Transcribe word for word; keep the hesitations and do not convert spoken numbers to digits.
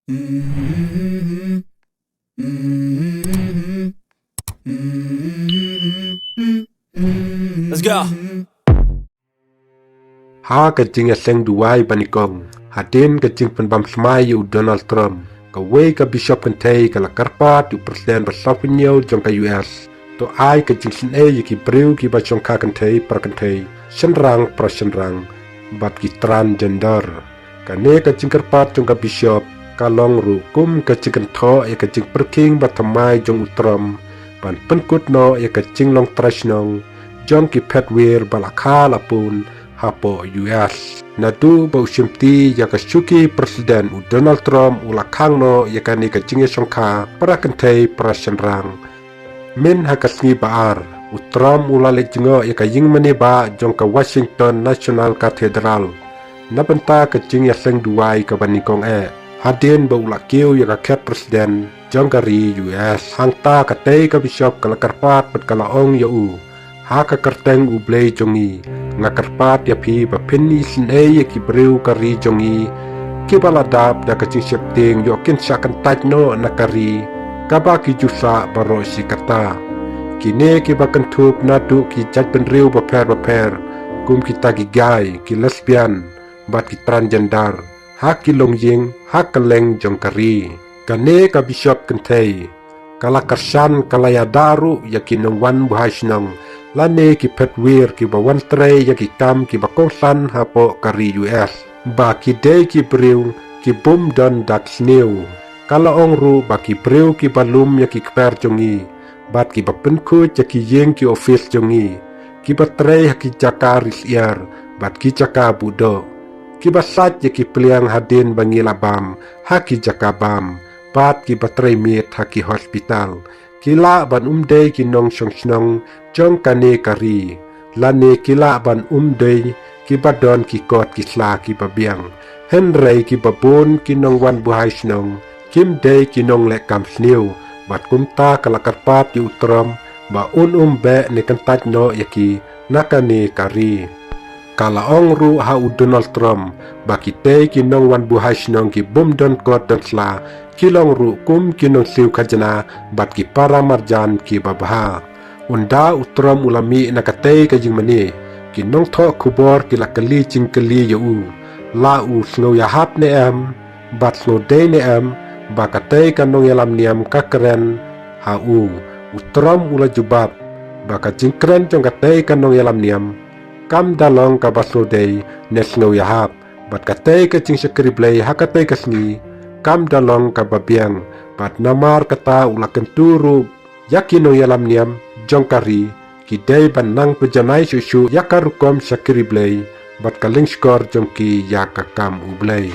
Let's go. Ha ka jingïaleng duwai ba nyngkong hadien ka jingpynbam thymmai ïa u Donald Trump, kawei ka bishop kynthei ka la kyrpad ïa u president ba saphew hynñiew jong ka U S, to ai ka jingsngewbha ïa ki briew kiba shongkha kynthei para kynthei, shynrang para shynrang, bad ki transgender. Kane ka jingkyrpad jong ka bishop ka long ruh kum ka jingkynthoh ïa ka jingpyrkhing ba thymmai jong u Trump ban pynkut noh ïa ka jinglong trai shnong jong ki phetwir ba la kha la pun hapoh U S. Naduh ba u shimti ïa ka shuki president, u Donald Trump u la khang noh ïa kane ka jingïashongkha para kynthei para shynrang. Mynta ha ka sngi ba ar, u Trump u la leit jngoh ïa ka ïingmane bah jong ka Washington National Cathedral na bynta ka jingïaleng duwai kaba nyngkong eh, hadien ba u la kiew ïa ka khet president jong ka ri U S. Hangta katei ka bishop ka la kyrpad bad ka la ong ïa u, ha ka kyrteng U Blei jong ngi, nga kyrpad ïa phi ba phin isynei ïa ki briew ka ri jong ngi kiba la dap da ka jingsheptieng, ïoh kin shah kyntait noh na ka ri kaba ki ju sah baroh shi katta. Kine kiba kynthup naduh ki jaitbynriew bapher bapher, kum kita ki gay, ki lesbian, bad ki transgender, ha ki longïing, ha kylleng jong ka ri. Kane ka bishop kynthei ka la kyrshan, ka la ïada ruh ïa ki nongwan buhai shnong lane ki phetwir kiba wan trei ïa ki kam kiba kongsan hapoh ka ri U S, ba ki dei ki briew ki bym don dak sniew. Ka la ong ruh ba ki briew kiba lum ïa ki kper jong ngi bad kiba pynkhuid ïa ki ïing ki ophis jong ngi, kiba trei ha ki jaka ri lyiar bad ki jaka buh doh, kiba sait ïa ki pliang hadien ba ngi la bam ha ki jaka bam, bad kiba trei miet ha ki hospital, ki lah ban ym dei ki nongshong shnong jong kane ka ri, lane ki lah ban ym dei kiba don ki kot ki sla kiba biang. Hynrei kiba bun ki nongwan buhai shnong kim dei ki nongleh kam sniew, bad kumta ka la kyrpad ïa u Trump ba un ym beh ne kyntait noh ïa ki na kane ka ri. Ka la ong ruh ha u Donald Trump ba kitei ki nongwan buhai shnong ki bym don kot don sla, ki long ruh kum ki nongthliew khajna bad ki para marjan kiba bha. Ynda u Trump u la mih na katei ka ïingmane, ki nongthoh khubor ki la kylli jingkylli ïa u, la u sngew ïahap ne em, bad sngewdei ne em ba katei ka nongïalam niam ka kren ha u. U Trump u la jubab ba ka jingkren jong katei ka nongïalam niam kam da long kaba sngewdei ne sngewïahap, bad katei ka jingshakri Blei ha katei ka sngi kam da long kaba biang, bad namar kata u la kyntu ruh ïa ki nongïalam niam jong ka ri, ki dei ban nang pynjanai shuh shuh ïa ka rukom shakri Blei bad ka lyngskor jong ki ïa ka kam U Blei.